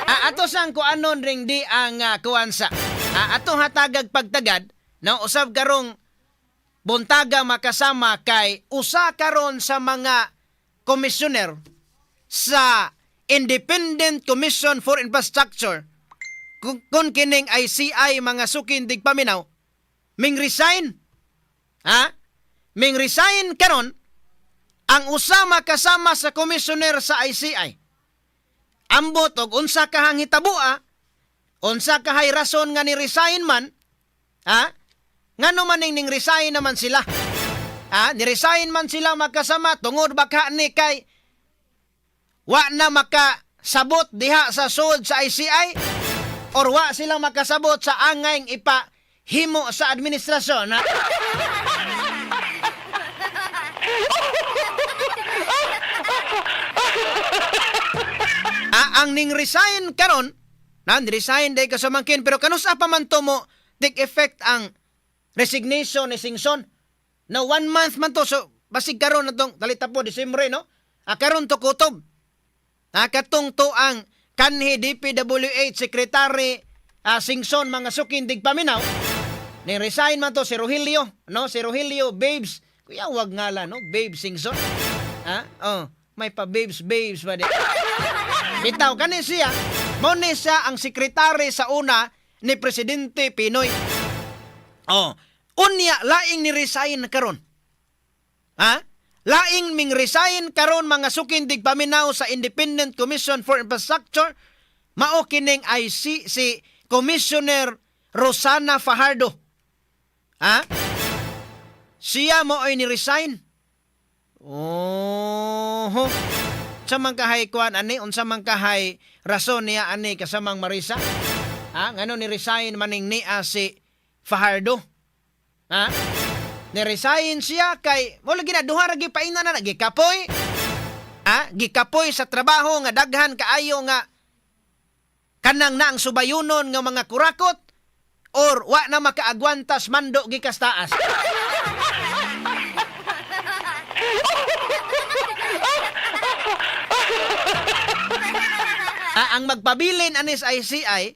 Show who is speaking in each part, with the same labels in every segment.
Speaker 1: Ah, ato sang kuanon ring di ang kuan sa. Ah, ato hatagag pagtagad, no, usab karong buntaga makasama kay usa karon sa mga komisyoner sa Independent Commission for Infrastructure, kung kining ICI, mga suking tigpaminaw, ming resign, ha, ming resign karon ang usa makasama sa komisyoner sa ICI. Ambot og unsa kahang hitaboa, unsa kahay rason nga ni resign man, ha, ngano man ning resign naman sila, ha, ni resign man sila magkasama tungod baka ni kay wa na makasabot diha sa sud sa ICI or wa sila makasabot sa angay ipa himo sa administrasyon, ha? Ah, ang ning resign karon, na resign day kasamangkin, pero kanusa pa man to mo take effect ang resignation ni Singson? No, one month man to, so basig karon na tong talita po Disyembre, no? Ah, karon to kutob. Ah, katong to ang kanhi DPWH Secretary Singson, mga suking tigpaminaw. Ni resign man to si Rogelio, no? Si Rogelio Babes. Kuya, wag nga lang, no? Babes Singson. Ha? Oh, may pa babes babes ba di? Bitaw kani siya, mao ni siya ang sekretary sa una ni Presidente PNoy. Oh, unya laing ni resign karon. Ha? Laing ming resign karon, mga suking tigpaminaw, sa Independent Commission for Infrastructure, mao kining IC si Commissioner Rosana Fajardo. Ha? Siya mo ay ni resign. Oh. Sa man kahay kuan ani, unsa man kahay rason niya ani kasamang Marisa? Ha? Ngano ni resign maning niya si Fajardo? Ha? Ni-resign siya kay mo lagi na duha ra gipaingnan na gikapoy. Ha? Gikapoy sa trabaho nga daghan kaayo nga kanang na ang subayunon nga mga kurakot or wa na makaagwantas mando gikas taas. Ah, ang magpabilin anis ICI,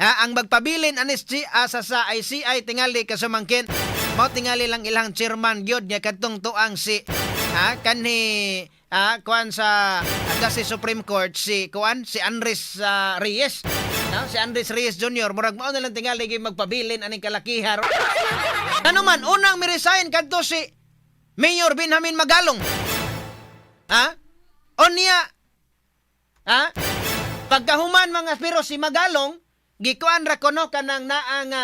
Speaker 1: ha, ang magpabilin anis GA sa ICI tingali kasumangkin mao tingali lang ilang chairman gyud nga kadtong tuang si, ha, kanhi, ha, kuan sa aga si Supreme Court, si kuan si Andres Reyes, no? Si Andres Reyes Jr., murag mao na lang tingali gyud magpabilin aning kalakihar. Ano man unang mi-resign kadto si Mayor Benjamin Magalong, ha, unya, ha, pagkahuman mga, pero si Magalong gikuan ra kuno kanang naa nga,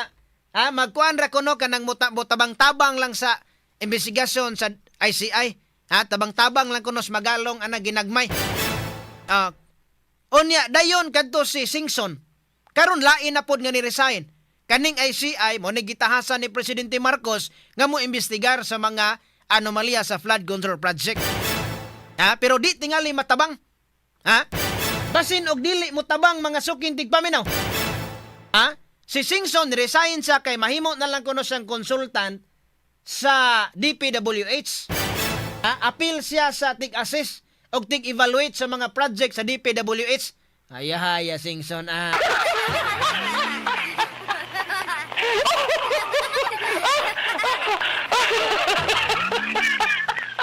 Speaker 1: ha, magkuan ra kuno kanang tabang-tabang lang sa investigasyon sa ICI, ha, tabang-tabang lang kuno sa Magalong ana ginagmay. Ah, unya dayon kadto si Singson karon lain na pod nga ni resign. Kaning ICI mo ni gitahasan ni Presidente Marcos nga mo imbestigar sa mga anomalya sa flood control project, ha, pero di tingali matabang, ha. Basin og dili mo tabang, mga suking tigpaminaw. Ha? Si Singson resign sa kay mahimo na lang kuno siyang consultant sa DPWH. Ha? Apil siya sa tig-assist og tig-evaluate sa mga project sa DPWH. Haya-haya Singson, ah.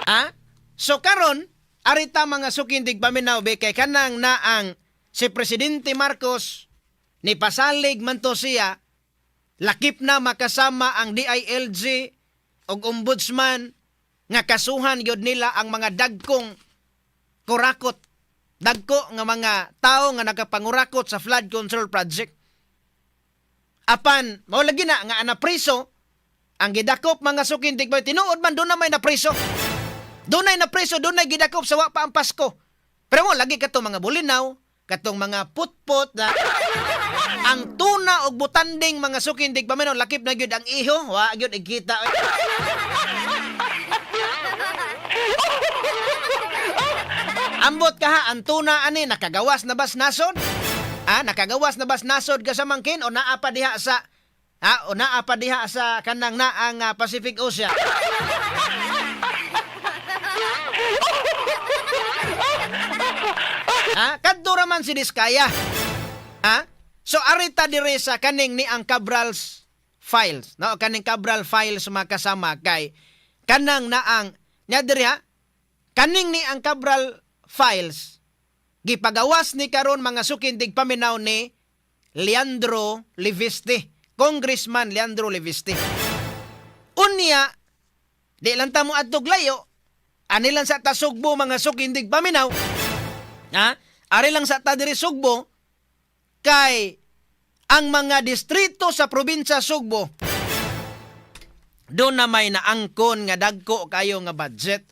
Speaker 1: Ha? So karon arita mga suking tigpaminaw be kay kanang naang si Presidente Marcos ni pasalig man to siya lakip na makasama ang DILG og ombudsman nga kasuhan gyud nila ang mga dagkong kurakot, dagko nga mga tao nga nakapangurakot sa flood control project. Apan mao lagi na nga ana priso ang gidakop, mga suking tigpaminaw. Tinuod man doon na may napriso. Dunay na preso, dunay gidakop sa wa pa ang Pasko. Pero mo lagi katong mga bulinaw, katong mga putpot na ang tuna og butanding, mga suking tigpaminaw, lakip na gyud ang iho, wa gyud ikita. Ambot ka ha, ang tuna ani nakagawas na bas nasod? Ah, nakagawas na bas nasod ka sa mangkin o naa pa diha sa, ha, o naa pa diha sa kanang naang Pacific Ocean? Ha? Kadto ra man si Diskaya. Ha? So arita dire sa kaning ni ang Cabral's files, no? Kaning Cabral files, makasama, kay kanang naang nya diri ha. Kaning ni ang Cabral files gipagawas ni karon, mga suking tigpaminaw, ni Leandro Leviste, Congressman Leandro Leviste. Unya, di lang ta mo adtog layo, ani lang sa ta Sugbo, mga suking tigpaminaw. Ha? Ari lang sa ta diri Sugbo kay ang mga distrito sa probinsya Sugbo doon na may naangkon nga dagko kayo nga budget.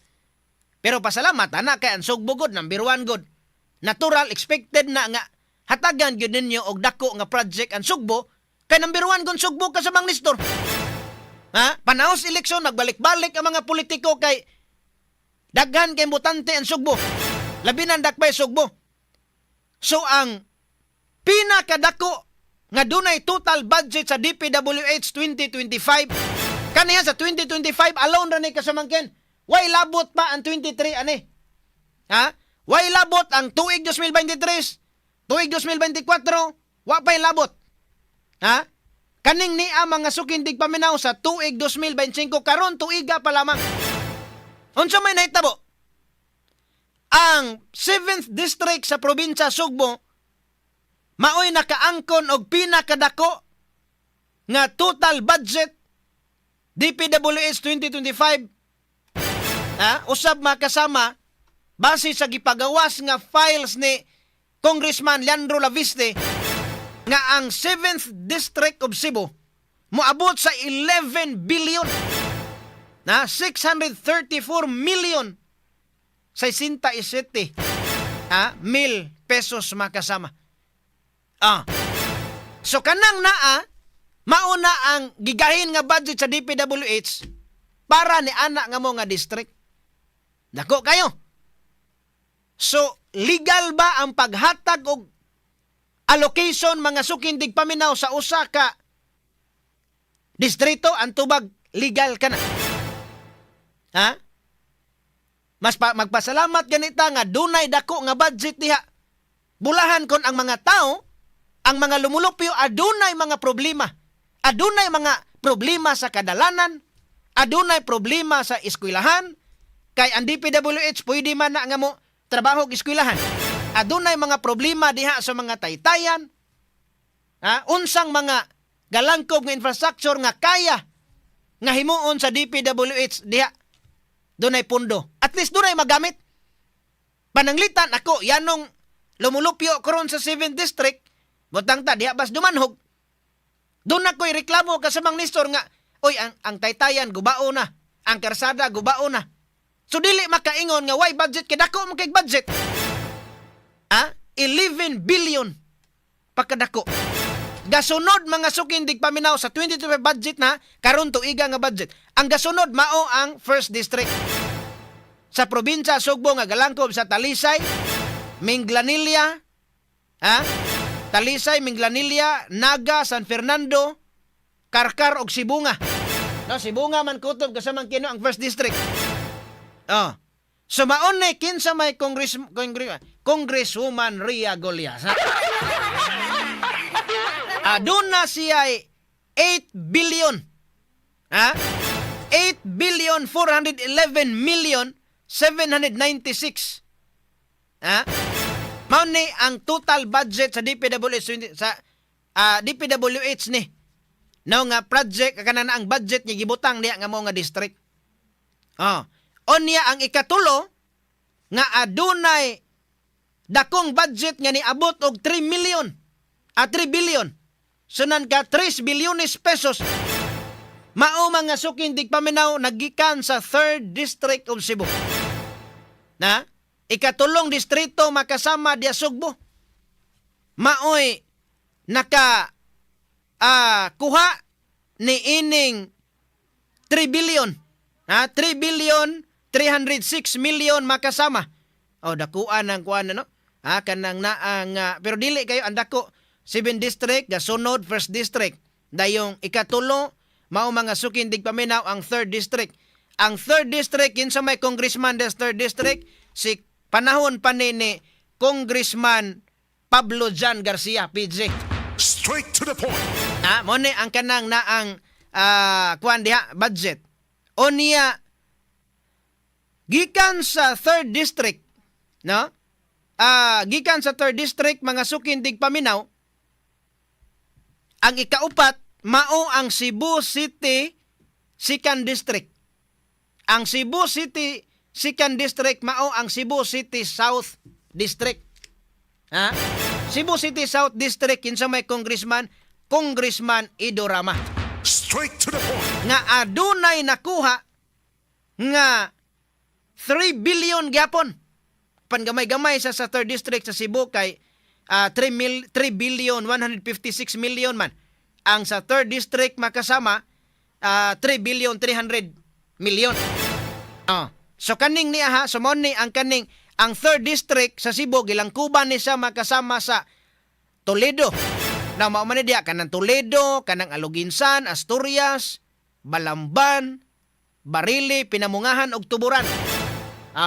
Speaker 1: Pero pasalamat ana kay ang Sugbo gud number one gud. Natural, expected na nga hatagan gyud ninyo og dako nga project ang Sugbo kay number one gun Sugbo ka sa Mang Nestor. Ha? Panahon sa eleksyon, nagbalik-balik ang mga politiko kay daghan kay botante ang Sugbo. Labi na ang Dakbay Sugbo. So ang pinakadako nga dunay total budget sa DPWH 2025 kaniya, sa 2025 alone ra ni, kasamangken. Way labot pa ang 23 ani. Ha? Way labot ang tuig 2023, tuig 2024, wa pa'y labot. Ha? Kaning niya, mga suking tigpaminaw, sa tuig 2025 karon tuiga pa lamang. Unsa may nahitabo? Ang 7th District sa probinsya Sugbo maoy nakaangkon og pinakadako nga total budget DPWH 2025, ha, usab, makasama, base sa gipagawas nga files ni Congressman Leandro Laviste nga ang 7th District of Cebu moabot sa 11 billion na 634 million 67, ha, mil pesos, makasama. Ah. So kanang naa mauna ang gigahin nga budget sa DPWH para ni ana nga mo nga district. Dako kayo. So legal ba ang paghatag og allocation, mga suking tigpaminaw, sa usa ka distrito? Ang tubag, legal ka na. Ha? Mas pa, magpasalamat ganita nga dunay dako nga budget diha. Bulahan kon ang mga tao, ang mga lumulupyo adunay mga problema. Adunay mga problema sa kadalanan, adunay problema sa eskwelahan, kay ang DPWH pwede man na nga mo trabaho og eskwelahan. Adunay mga problema diha sa mga taytayan. Ha? Unsang mga galangkob nga infrastructure nga kaya nga himuon sa DPWH diha, dunay pundo. At least dunay magamit. Pananglitan ako, yanong lumulupyo karon sa 7th District, butang ta diha bas dumanhog. Doon ako'y reklamo ka sa Mang Nestor nga, oy, ang taytayan, gubao na. Ang karsada, gubao na. So dili makaingon nga why budget kay dako mo kay budget. Ah, 11 billion pagkadako. Gasunod, mga suking tigpaminaw, sa 2025 budget na karon tuiga nga budget. Ang gasunod mao ang first district sa probinsya Sugbo nga galangkob sa Talisay, Minglanilla, ha? Talisay, Minglanilla, Naga, San Fernando, Carcar ug Sibonga. No, Sibonga man kutob kasamang kino ang first district. Oh. So maon ni kinsa may Congresswoman Ria Golias. Ha? Aduna siya 8 billion. Ha? 8 billion 411 million 796. Ha? Mao ni ang total budget sa DPWH 20 sa DPWH ni. No nga project kanan ang budget niya gibutang niya nga mo nga district. Oh. Unya ang ikatulo nga adunay dakong budget nga niabot og 3 million a 3 billion. Sunan ka 3 bilyones pesos. Mao, mga suking tigpaminaw, nagikan sa 3rd District of Cebu. Na ikatulong distrito, makasama, diya Sugbo. Maoy naka kuha ni ining 3 billion. Ha? 3 billion 306 million, makasama. O dakuan ang kuan, ano? Ha, kanang naang pero dili kayo ang dako. 7 district gasunod first district. Dayong ikatulo mao, mga suking tigpaminaw, ang third district. Ang third district, kinsa may congressman des third district? Si panahon pa ni Congressman Pablo John Garcia, PJ.
Speaker 2: Straight to the point.
Speaker 1: Ah, mo ni ang kanang naang kuan diha budget. Unya gikan sa third district, no? Gikan sa third district, mga suking tigpaminaw, ang ikaupat mao ang Cebu City Second District. Ang Cebu City Second District mao ang Cebu City South District. Ha? Cebu City South District, kinsa may congressman? Congressman Ido Rama.
Speaker 2: Straight to the point.
Speaker 1: Nga adunay nakuha nga 3 billion gyapon. Pangamay-gamay sa third district sa Cebu kay 3 billion 156 million man. Ang sa third district makasama 3 billion 300 million. Oh. So kaning niya ha, so mao ni ang kaning ang third district sa Cebu gilangkuban ni siya makasama sa Toledo. Na mao man ni diha kanang Toledo, kanang Aloguinsan, Asturias, Balamban, Barili, Pinamungahan ug Tuburan.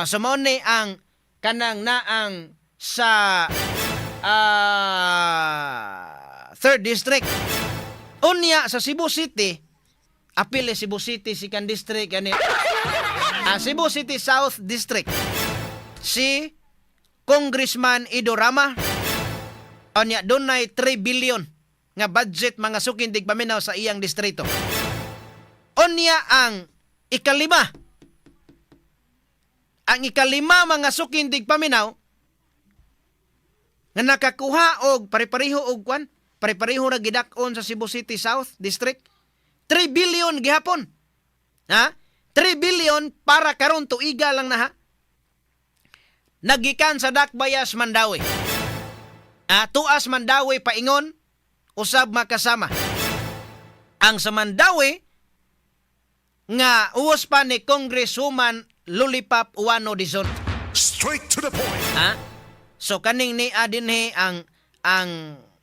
Speaker 1: So mao ni ang kanang naang sa third district. Unya sa Cebu City, apil Cebu City second district gani. Cebu City South District. Si Congressman Ido Rama, unya dunay 3 billion nga budget, mga suking tigpaminaw, sa iyang distrito. Unya ang ikalima. Ang ikalima, mga suking tigpaminaw, nga nakakuha og pare-pareho og kwan, pare-pareho ra gidak-on sa Cebu City South District, 3 billion gihapon. Ha? 3 billion para karon tuiga lang na ha. Nagikan sa Dakbayas Mandaue. Tuas Mandaue paingon usab makasama. Ang sa Mandaue nga uwas pa ni Congresswoman Lollipop Ouano Dizon.
Speaker 2: Straight to the point.
Speaker 1: Ha? So kaning ni dinhi ang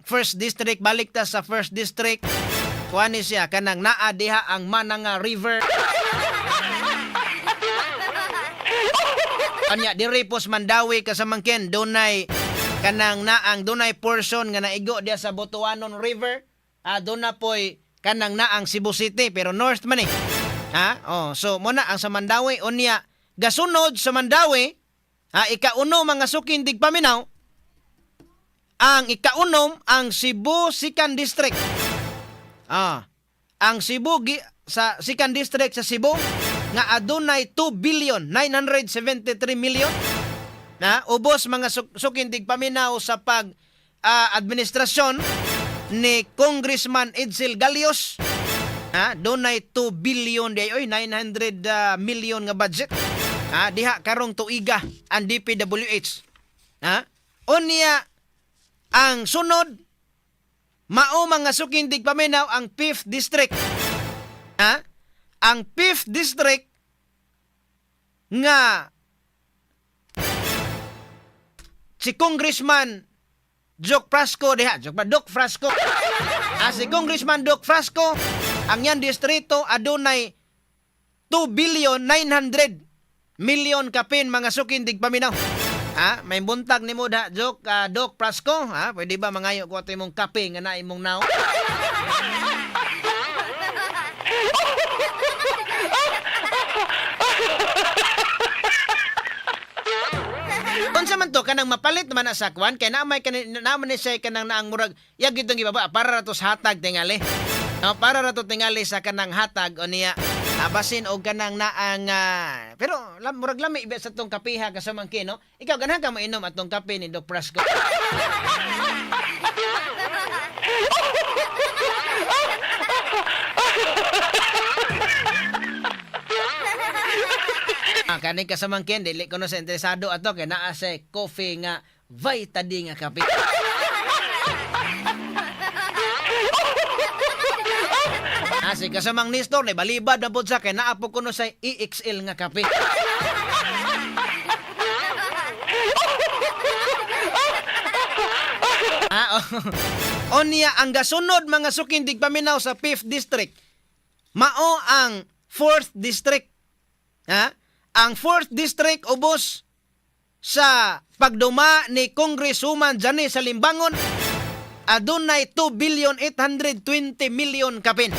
Speaker 1: first district, balik ta sa first district. Kuan ni siya kanang naa diha ang Mananga River. Anya diri pos Mandaue kasamangken dunay kanang naang dunay portion nga naigo diha sa Botoanon River. Doon na poy kanang naang Cebu City pero north man eh. Ha? Oh, so mo na ang sa Mandaue. Unya gasunod sa Mandaue, ha, ikauno, mga suking tigpaminaw, ang ikaunom ang Cebu Second District. Ang Cebu sa Second District sa Cebu nga adunay 2 billion 973 million na ubos, mga suking tigpaminaw, sa pag administrasyon ni Congressman Edsel Galios. Ha, dunay 2 billion di oy 900 million nga budget. Ha, diha karong tuiga ang DPWH. Ha? Unya ang sunod mao, mga suking tigpaminaw, ang 5th District. Ha? Ang 5th District nga si Congressman Joke Frasco diha, joke ba Doc Frasco. Si Congressman Doc Frasco, ang yan distrito adunay 2 billion 900 million kapin, mga suking tigpaminaw. Ha, may buntag nimo da joke Doc Frasco, ha? Pwede ba mangayo ko ato imong kape nga na imong naw? Unsa man to kanang mapalit man na sa kwan kay na may kani na man ni siya kanang naang murag yag gitong gibaba para ra to sa hatag tingali. No, para ra to tingali sa kanang hatag o niya basin og kanang naang pero murag lami iba sa tong kapiha kasamangkin, no? Ikaw, ganahan ka mainom atong kape ni Doc Frasco? Kani kasamangkin dili ko no sa interesado ato kay naa sa coffee nga Vita D nga kape. Si kasamang Nestor ni balibad na pud sa kay naa po kuno sa EXL nga kape. Oh. Onya ang gasunod, mga suking tigpaminaw, sa 5th District mao ang 4th District. Ha? Ang 4th District ubos sa pagduma ni Congresswoman Janice Salimbangon, adunay 2 billion 820 million kapin.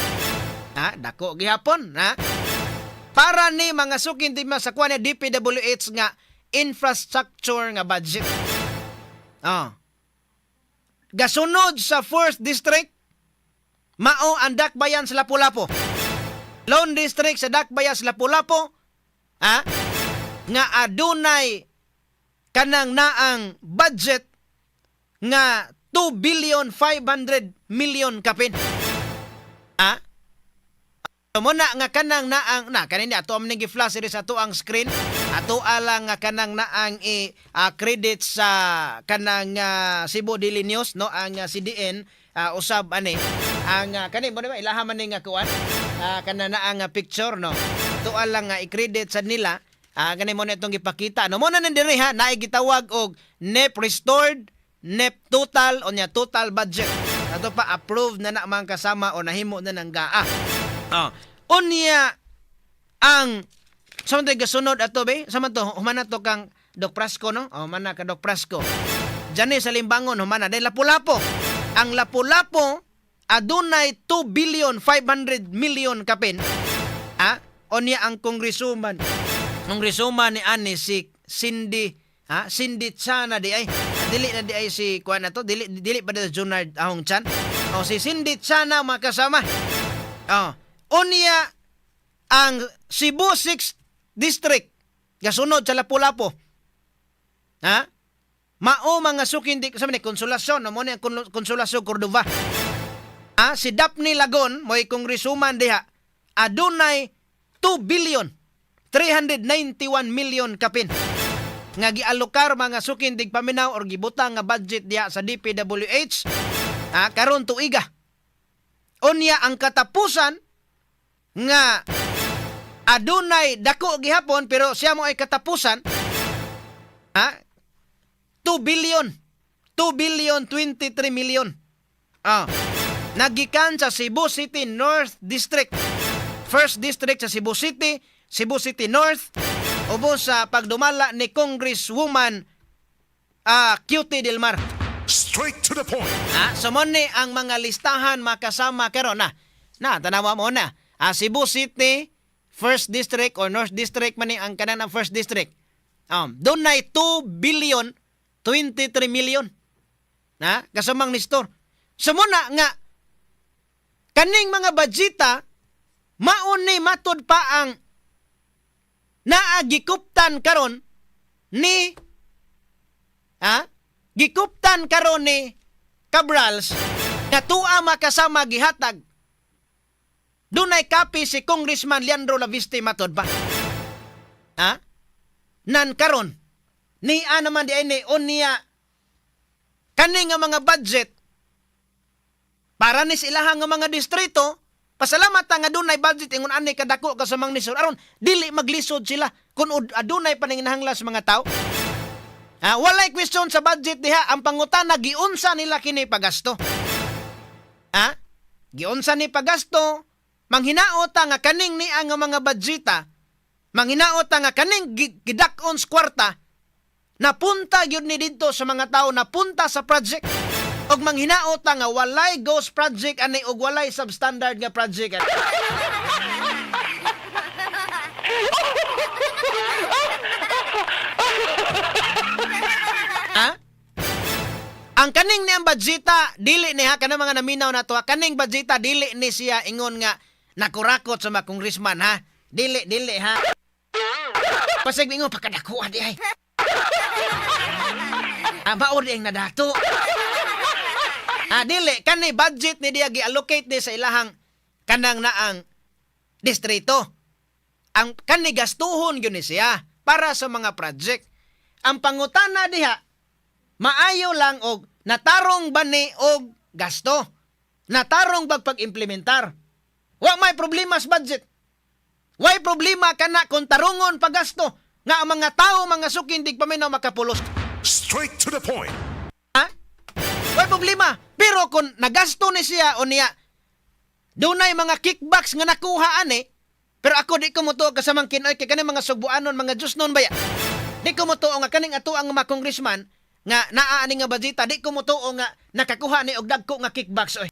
Speaker 1: Ha, dako gihapon, ha? Para ni mga sukin di sa kuan ni DPWH nga infrastructure nga budget. Oh. Gasunod sa 4th district, mao ang Dakbayan sa Lapu-Lapu. Lone district sa Dakbayan sa Lapu-Lapu, ha? Nga adunay kanang naang budget nga 2 billion 500 million kapin. Ha? So, muna nga kanang naang na kanin ato am ning gi-flash diri sa ato ang screen, ato ala nga kanang naang i credit sa kanang Cebu Daily News, no, ang CDN usab ani ang kani mo, di ba, ilaha man ni nga kuan kanang naang picture, no, ato lang nga i-credit sa nila. Kani mo na itong gipakita, no. Mo na nin diri, ha, naay gitawag og NEP restored, NEP total, o nya total budget. Ato pa approved na na mga kasama o nahimo na ng GAA. Oh. Unya ang sa man gasunod ato be, sa man to humana to kang Doc Prasco, no? Oh, humana ka Doc Prasco. Diyan sa Limbangon humana dahil Lapu-Lapu. Ang Lapu-Lapu adunay 2 billion 500 million kapin. Ah, unya ang congresswoman. Congresswoman ni ani si Cindy, ha? Cindy Chan na di ay. Dili na di ay si kuan na to, dili dili pa di Junard Ahong Chan. O si Cindy Chan na, mga kasama. Oh. Unya ang Cebu 6 District gasunod sa Lapu-Lapu. Ha? Mao mga sukin di sa ni Konsolasyon, no, mo ni ang Konsolasyon Cordova. Ah, si Daphne Lagon mo'y congresswoman diha. Adunay 2 billion 391 million kapin nga gialokar, mga sukin dig paminaw, or gibutang nga budget diha sa DPWH, ah, karon tuiga. Unya ang katapusan nga adunay dako gihapon, pero siya mo ay katapusan, ha, 2 billion 2 billion 23 million, nagikan sa Cebu City North District, First District sa Cebu City, Cebu City North, ubos sa pagdumala ni Congresswoman Cutie Del Mar.
Speaker 2: Straight to the point.
Speaker 1: Ah, so mo ni ang mga listahan, makasama karon na. Na tanawa mo na. Ah, Cebu City, First District or North District man ni ang kanan ang First District. Dunay 2 billion 23 million. Na, kasamang Nestor. So mo na nga kaning mga budgeta mauni matud pa ang naa gikuptan karon ni, ha, gikuptan karon ni Cabrals nga tuwa makasama gihatag dunay kapi si Congressman Leandro Laviste matod pa, ha, nan karon ni naman di ay ni unya kani nga mga budget para ni sa ilahang nga mga distrito. Pasalamat ta nga dunay budget ingon ani kadako ka sa mga nisod aron dili maglisod sila kung adunay paninginahanglan sa mga tao. Ha, walay question sa budget diha. Ang pangutana, giunsa nila kini pagasto? Ha? Giunsa ni pagasto? Manghinaot ta nga kaning ni ang mga budgeta, manghinaot ta nga kaning gidak-on sa kwarta, napunta gyud ni didto sa mga tao, napunta sa project. Og manghinaot ta nga walay ghost project ani og walay substandard nga project ani. Ha? Ang kaning ni ang budgeta dili ni, ha, kanang mga naminaw na to, ha, kaning budgeta dili ni siya ingon nga nakurakot sa mga congressman, ha. Dili dili, ha. Pasig ingon pakadakuha di ay. Ah, mao di ang nadato. Ah, dili kani budget ni diya gi-allocate ni sa ilahang kanang naang distrito. Ang kani gastuhon gyud ni siya para sa mga project. Ang pangutana diha, maayo lang og natarong ba ni og gasto? Natarong bag pag-implementar? Wa may problema sa budget. Way problema kana kung tarungon paggasto nga ang mga tao, mga sukin dig paminaw, makapulos.
Speaker 2: Straight to the point.
Speaker 1: Ha? Way problema. Pero kung nagasto ni siya o niya, dunay mga kickbacks nga nakuha ani, pero ako di ko motuo, kasamang kinoy, kay kani mga sugbuanon, mga Diyos noon baya. Di ko motuo nga kaning ato ang mga congressman nga naa ani nga budgeta, di ko motuo nga nakakuha ni og dagko nga kickbacks oy.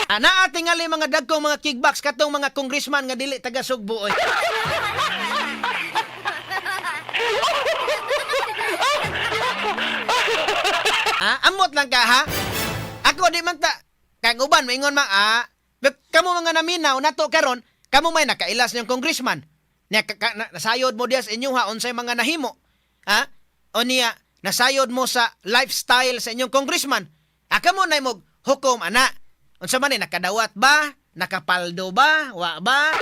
Speaker 1: Ah, naa tingali mga dagko mga kickbacks katong mga congressman nga dili taga Sugbo oy. Ah, amot lang ka ha. Ako di man ta kag uban maingon ma ah, kamo mga naminaw nato karon, kamo may nakailas niyang congressman. Nya nasayod mo diya sa inyo ha unsay mga nahimo. Ha? O niya nasayod mo sa lifestyle sa inyong congressman. Ah, kamo na mo hukom ana. Unsa man ni nakadawat ba? Nakapaldo ba? Wa ba?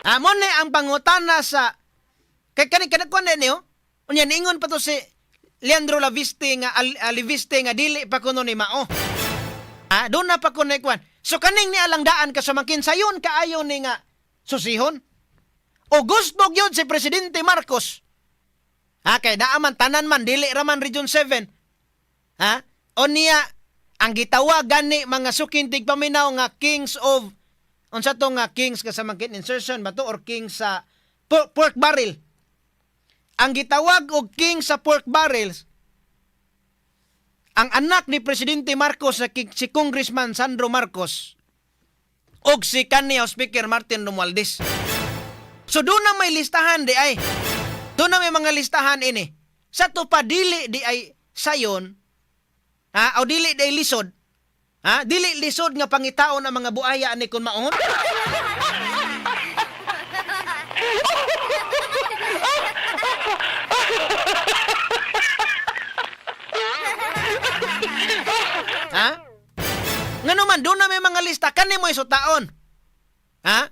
Speaker 1: Ah, mo ni ang pangutana sa kay kani kani kuan niyo. Unya niingon pa to si Leandro Laviste nga Aliviste nga dili pa kuno ni mao. Ah, doon na pa kuno ni kuan. So kaning ni alang daan ka sumangkin sayon kaayo ni nga susihon. O gusto gyud si Presidente Marcos. Ha, kay naa man tanan man dili ra man Region 7. Ha? O niya ang gitawag gani mga suking tigpaminaw nga Kings of unsa to nga Kings kasamangkin insertion ba to or Kings sa pork barrel. Ang gitawag og King sa pork barrels ang anak ni Presidente Marcos na si Congressman Sandro Marcos og si kanhi Speaker Martin Romualdez. So doon na may listahan di ay. Doon na may mga listahan ini. Sa to pa dili di ay sayon, ha, o dili di ay lisod. Ha, dili lisod nga pangitaon ang mga buaya ani kun maon. Ha? Ngano man doon na may mga lista kani mo'y sutaon. Ha?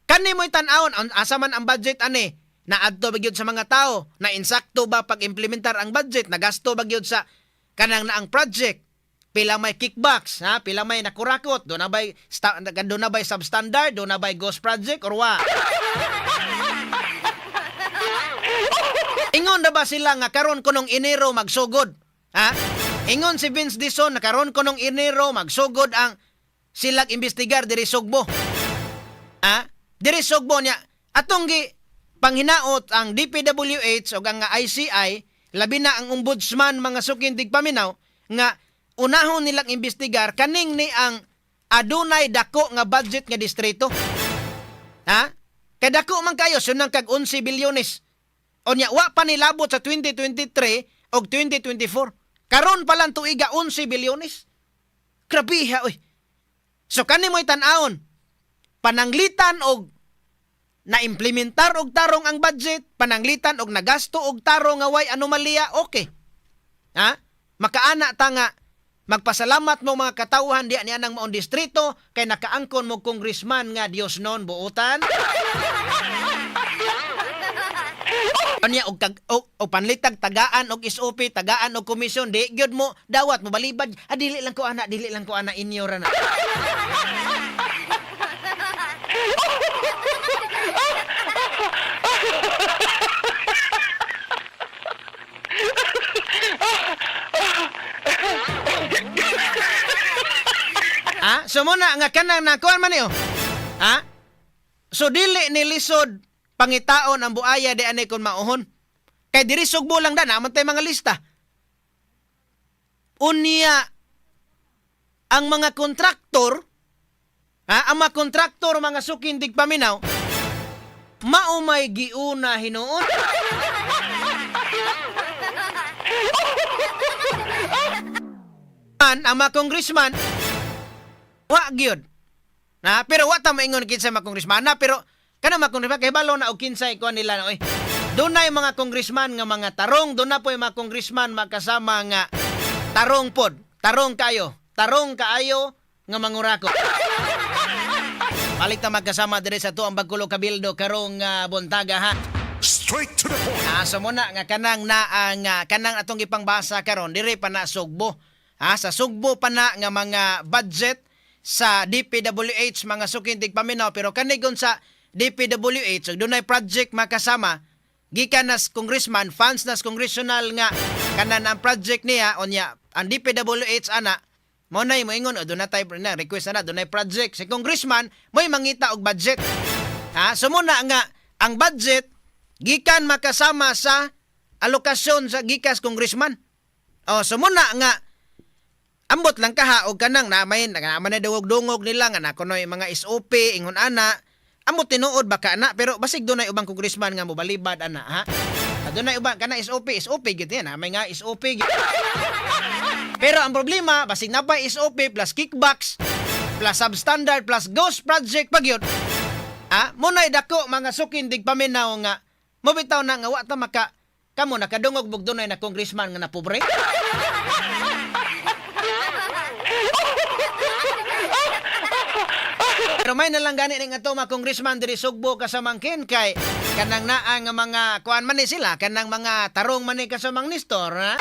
Speaker 1: Kani mo'y tan-awon asa man ang budget ani? Naadto ba gyud sa mga tao? Na insakto ba pag-implementar ang budget? Nagasto ba gyud sa kanang naang project? Pila may kickbacks, ha? Pila may nakurakot? Do na bay do na bay substandard? Do na bay ghost project or wa? Ingon na ba sila nga karon kunong Enero magsugod? Ha? Ingon si Vince Dizon na karon kunong Enero magsugod ang silag imbestigar diri Sugbo. Ha? Diri Sugbo niya atong gi panghinaot ang DPWH o ang ICI, labi na ang ombudsman mga suking tigpaminaw nga unahon nilang imbestigar kaning ni ang adunay dako nga budget nga distrito. Ha? Kay dako man kayo sunang kag 11 bilyones. O niya, wa pa nilabot sa 2023 og 2024. Karon pa lang tuiga 11 bilyones. Grabiha oy. So kani mo'y tan-awon. Pananglitan og na-implementar og tarong ang budget, pananglitan og nagasto og tarong nga way anomalya, okay. Ha? Makaana ta nga magpasalamat mo mga katawhan diya niya ng maong distrito kay nakaangkon mo congressman nga Dios non buotan. Anya og kag og panlitag tagaan og SOP, tagaan og komisyon, di gyud mo dawat mo balibad. Ah, dili lang ko ana, dili lang ko ana inyo ra na. Ha? So muna nga kanang nakuan man niyo. Ha? So dili ni lisod pangitaon ang buaya di anay kon mauhon. Kay diri Sugbo lang da naman tay mga lista. Unya ang mga kontraktor, ha, ang mga kontraktor mga suking tigpaminaw mao may giuna hinuon. Man, ang mga congressman wa gyud. Na, pero wa ta maingon kinsa mga congressman na, pero kana mga congressman kay balo na og kinsay kuan nila na oy. Doon na yung mga congressman nga mga tarong, doon na po yung mga congressman makasama nga tarong pod, tarong kayo, tarong kaayo nga mangurako. Balik ta magkasama dire sa tuang Bagkulo Cabildo karong buntaga ha.
Speaker 2: Straight to the point.
Speaker 1: Ah, so muna nga kanang na nga kanang atong ipangbasa karon dire pa na Sugbo. Ha, sa Sugbo pa na nga mga budget sa DPWH mga suking tigpaminaw pero kanigon sa DPWH ug dunay project makasama gikan nas congressman, funds nas congressional nga kanan ang project niya, unya ang DPWH ana mo nay moingon o dunay tay na request na dunay project si congressman, mo'y mangita og budget, ha. So muna nga ang budget gikan makasama sa alokasyon sa gikas congressman. O so muna nga ambot lang kaha og kanang na may na man dungog nila nga na kunoy mga SOP ingon ana. Ambot tinuod baka na, pero basig dunay ubang congressman nga mobalibad ana, ha. Dunay uban kana SOP, SOP gid yan, ha? May nga SOP gid. Pero ang problema, basig napay SOP plus kickbacks plus substandard plus ghost project pag yun. Ah, munay dako mga sukin dig paminaw nga mobitaw na nga wa ta maka kamo nakadungog bug dunay na congressman nga napobre. Pero may nalang gani ning ato mga congressman diri Sugbo kasamangkin kay kanang naa nga mga kuan man ni sila, kanang mga tarong man ni kasamang Nestor, ha?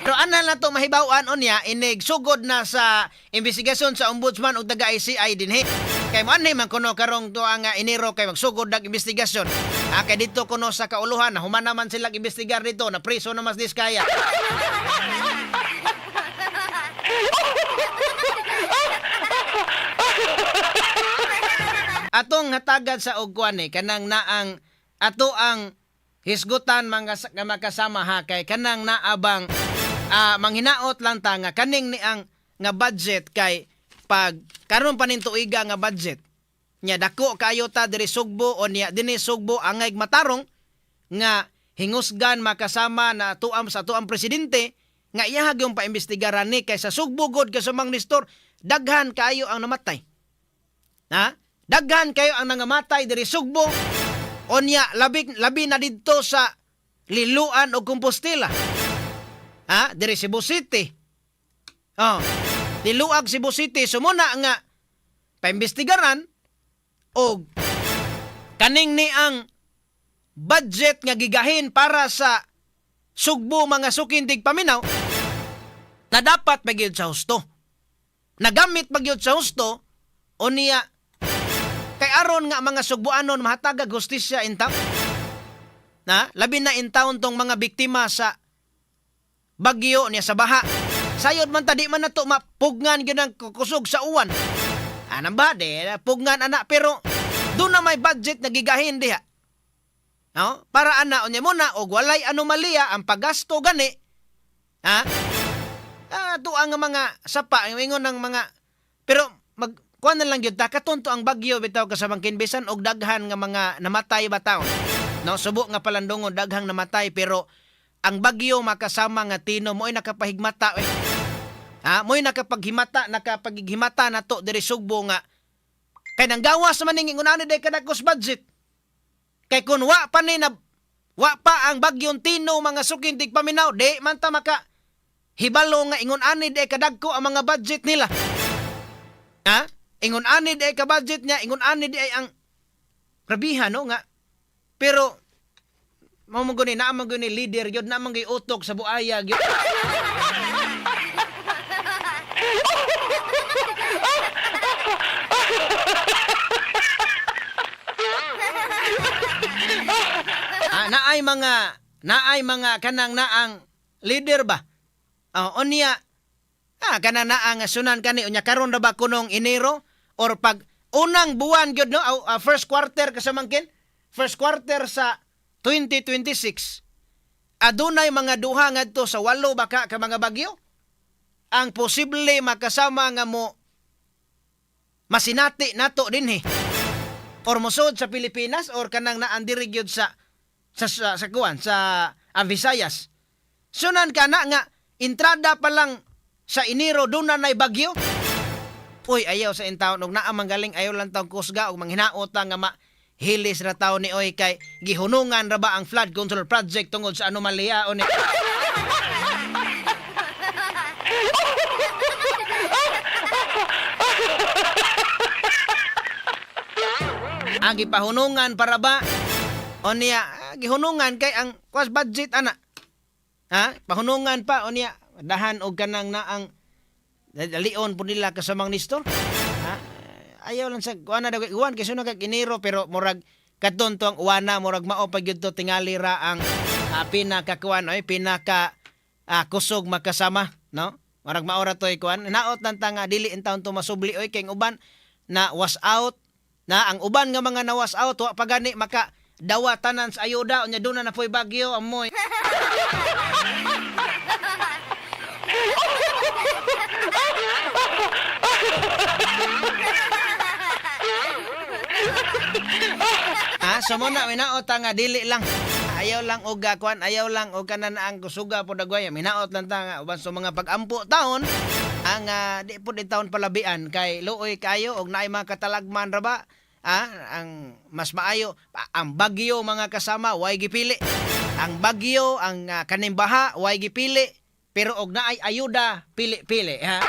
Speaker 1: Pero ana na to mahibaw-an unya inig sugod na sa investigasyon sa ombudsman ug taga ICI dinhi. Kay mo anhi man kuno karong tuang nga Enero kay magsugod nag investigasyon. Ah, kay dito kuno sa kauluhan na human naman sila imbestigar dito na preso na mas diskaya. Atong hatagan sa og kuan eh, kanang naang ato ang hisgutan mga nga makasama, ha, kay kanang naabang manghinaot lang ta nga kaning ni ang nga budget kay pag karon pa ning tuiga nga budget nya dako kayo ta diri Sugbo o niya dinhi Sugbo angay matarong nga hingusgan makasama na tuam sa tuam presidente nga iyahag yung paimbestigaran ni kay sa Sugbo god kasamang Nestor daghan kayo ang namatay. Ha? Daghan kayo ang nangamatay diri Sugbo. Onya labi labi na didto sa Liloan o Compostela. Ha? Diri Cebu City. Oh. Liloag Cebu City sumuna nga paimbestigaran og kaning ni ang budget nga gigahin para sa Sugbo mga sukindig paminaw na dapat magyud sa husto. Nagamit magyud sa husto o niya kay aron nga mga Sugbuanon mahatagag hustisya in town. Na, labi na in town tong mga biktima sa bagyo niya sa baha. Sayod man ta di man nato mapugnan gyud ang kusog sa uwan. Anang ba di pugnan ana, pero doon na may budget na gigahin diha. No? Para ana unya mo na og walay anomalya ang paggasto gani. Ha? Ah, tuang nga mga sapa ingon ng mga pero mag kuan na lang gyud ta katonto ang bagyo bitaw kasamang kinbisan og daghan nga mga namatay ba taon. No, subo nga palandongon daghang namatay, pero ang bagyo makasama nga Tino mo'y nakapahigmata eh. Ha, mo'y nakapaghimata, nakapaghimata nato diri Sugbo nga kay nang gawas man ning ingon ani day kadakos budget. Kay kun wa pa ni na wa pa ang bagyong Tino mga sukin tig paminaw, di man ta maka hibalo nga ingon ani day kadagko ang mga budget nila. Ha? Ingon ani day ka budget niya, ingon ani day ang grabihan no nga. Pero mao man guni naa man guni leader gyud na man gyud utok sa buaya gyud. Ah, naay mga kanang naang leader ba? Oh, unya kanang naa nga sunan kani unya karon ra ba kunong Enero or pag unang buwan gyud no, first quarter kasamangkin, first quarter sa 2026 adunay mga duha ngadto sa 8 baka ka mga bagyo ang posible makasama nga mo masinati nato dinhi or mosod sa Pilipinas or kanang naandiri gyud sa kuan sa Visayas. Sunan ka na nga entrada pa lang sa Enero doon na nay bagyo. Uy, ayaw sa intawon og naa man galing ayaw lang taong kusga og manghinaot ta nga ma hilis ra taon ni oy kay gihunungan ra ba ang flood control project tungod sa anomalya o ni. Ang gipahunungan para ba o niya gihunungan kay ang kwas budget ana. Ha? Pahunungan pa o niya dahan og kanang naang dalion po nila kasamang Nestor. Ha? Ayaw lang sa kuan na daw uwan kay sunod kag Enero, pero murag katon to ang uwana, murag mao pa gyud to tingali ra ang pinaka kuan oy, pinaka kusog makasama, no? Murag mao ra toy kuan. Naot lang ta nga dili intawon to masubli oy, kay ang uban na was out na, ang uban nga mga na was out wa pa gani maka dawa tanan sa ayuda, unya duna na po'y bagyo amoy. So mo na minaot ta nga dili lang. Ayaw lang og kuan, ayaw lang og kanan ang kusuga po dagway. Minaot lang ta nga uban sa mga pag-ampo taon ang di pud taon palabian kay luoy kayo og naay mga katalagman ra ba? Ang mas maayo ang bagyo, mga kasama, way gipili. Ang bagyo, ang kaning baha, way gipili. Pero og naay ayuda, pili-pili, ha.